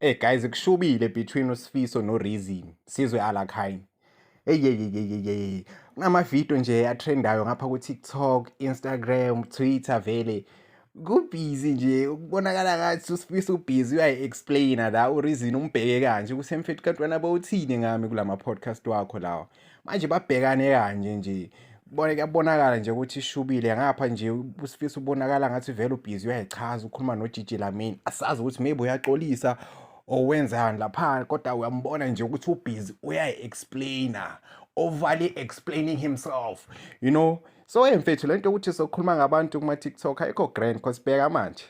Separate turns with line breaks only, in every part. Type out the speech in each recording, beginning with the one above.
Hey guys, kushubile between uSifiso noReason, Sizwe Alakine. Hey hey hey hey hey. Kunama-video nje atrendayo ngapha ku-TikTok, Instagram, Twitter vele. Kubhizi nje ukubonakala ngathi uSifiso ubhizi uyayi-explaina la uReason umbheke kanje ukuthi mfethu kanti wena bowuthini ngami kulama podcast wakho lawa. Manje babhekane kanje nje. Bona kuyabonakala nje ukuthi ishubile ngapha nje uSifiso ubonakala ngathi vele ubhizi uyayichaza ukhuluma noGigi Lamin. Asazi ukuthi maybe uyaxolisa or wenzani lapha kodwa uyambona nje ukuthi ubhizi uyayi-explaina, overly explaining himself. So hey mfethu, lento ukuthi sokhuluma ngabantu kuma-TikTok ayikho grand, cause bheka manje,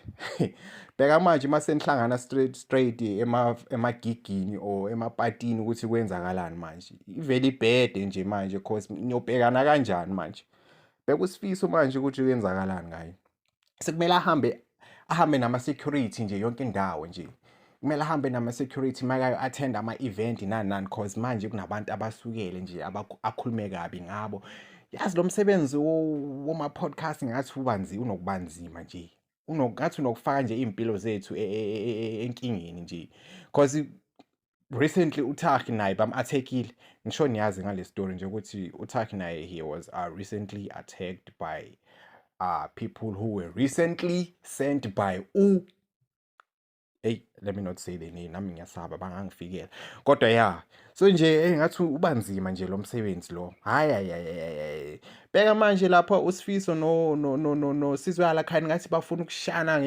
bheka manje mase nihlangana straight straight emagigini or emapatini ukuthi kwenzakalani manje. Ivele ibhede nje manje, cause niyobhekana kanjani manje? Bheka uSifiso manje ukuthi kwenzakalani ngaye. Sekumele ahambe nama-security nje yonke indawo nje. Kumele ahambe nama-security makayo-attend ama-event nani nani, cause manje kunabantu abasukele nje akhulume kabi ngabo. Yazi lo msebenzi woma-podcast ngathi unokuba nzima nje. Ngathi unokufaka nje iy'mpilo zethu enkingeni nje. Cause recently uThakhi naye bam-attack-ile. Ngisho niyazi ngale story nje ukuthi uThakhi naye, he was recently attacked by people who were recently sent by u hey, let me not say the name, nami ngiyasaba bangangifikela. Kodwa ya, so nje hey, ngathi uba nzima nje lo msebenzi lo. Hayi hayi hayi hayi. Bheka manje lapha uSifiso no Sizwe Alakine ngathi bafuna ukushana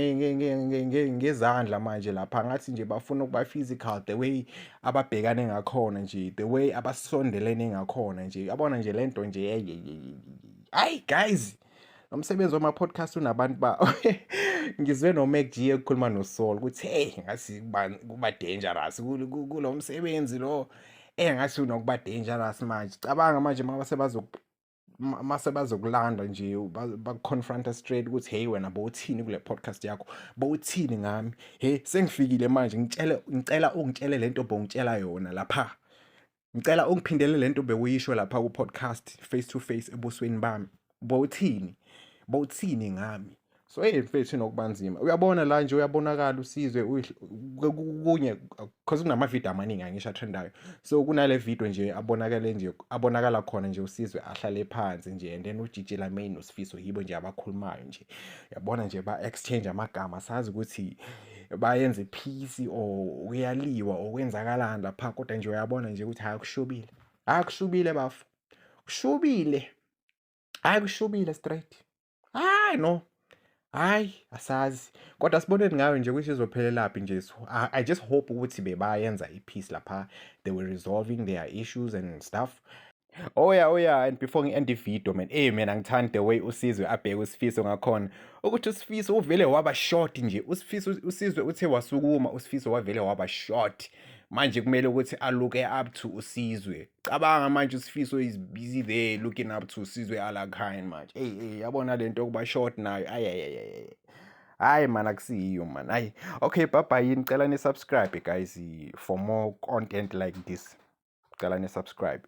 ngezandla manje lapha, ngathi nje bafuna ukuba physical the way ababhekane ngakhona nje, the way abasondelene ngakhona nje. Yabona nje lento nje, hey hayi guys, lo msebenzi wama-podcast unabantu ba ngizwe no-Mac G ekhuluma noSol ukuthi hey, ngathi kuba dangerous kulo msebenzi lo, ngathi unokuba dangerous manje. Cabanga manje mase bazokulanda nje, baku-confronta straight ukuthi hey wena, bowuthini kule podcast yakho, bowuthini ngami? Hey, sengifikile manje, ngitshele, ngicela ungitshele lento bowungitshela yona lapha, ngicela ungiphindele lento bewuyisho lapha ku-podcast face to face ebusweni bami, bowuthini, bowuthini ngami? So hey mfethu, inokuba nzima. Uyabona la nje uyabonakala uSizwe kunye, cause kunama-video amaningi angisho atrendayo. So kunale video nje abonakale nje, abonakala khona nje uSizwe ahlale phansi nje, and then uGigi Lamin noSifiso yibo nje abakhulumayo nje. Uyabona nje ba-exchange amagama, sazi ukuthi bayenza i-peace or kuyaliwa or kwenzakalani lapha, kodwa nje uyabona nje ukuthi hayi, kushubile, hayi kushubile bafo, kushubile, hayi kushubile straight, hayi no, hayi asazi. Kodwa siboneni ngayo nje ukuthi izophelelaphi nje. So I just hope ukuthi bebayenza i-peace lapha, they were resolving their issues and stuff. Oh yeah, and before ngi-end i-video man, eh man, angithandi the way uSizwe abheke uSifiso ngakhona, ukuthi uSifiso uvele waba short nje. USifiso, uSizwe uthe wasukuma, uSifiso wavele waba short. Manje kumele ukuthi a-looke up to uSizwe. Cabanga manje uSifiso is busy there looking up to uSizwe Alakine manje. Hey hey, yabona lento yokuba short nayo, ay ay ay ay, hayi man, akusiyiyo man, hayi. Okay, bye bye, ngicela ni subscribe guys for more content like this. Ngicela ni subscribe.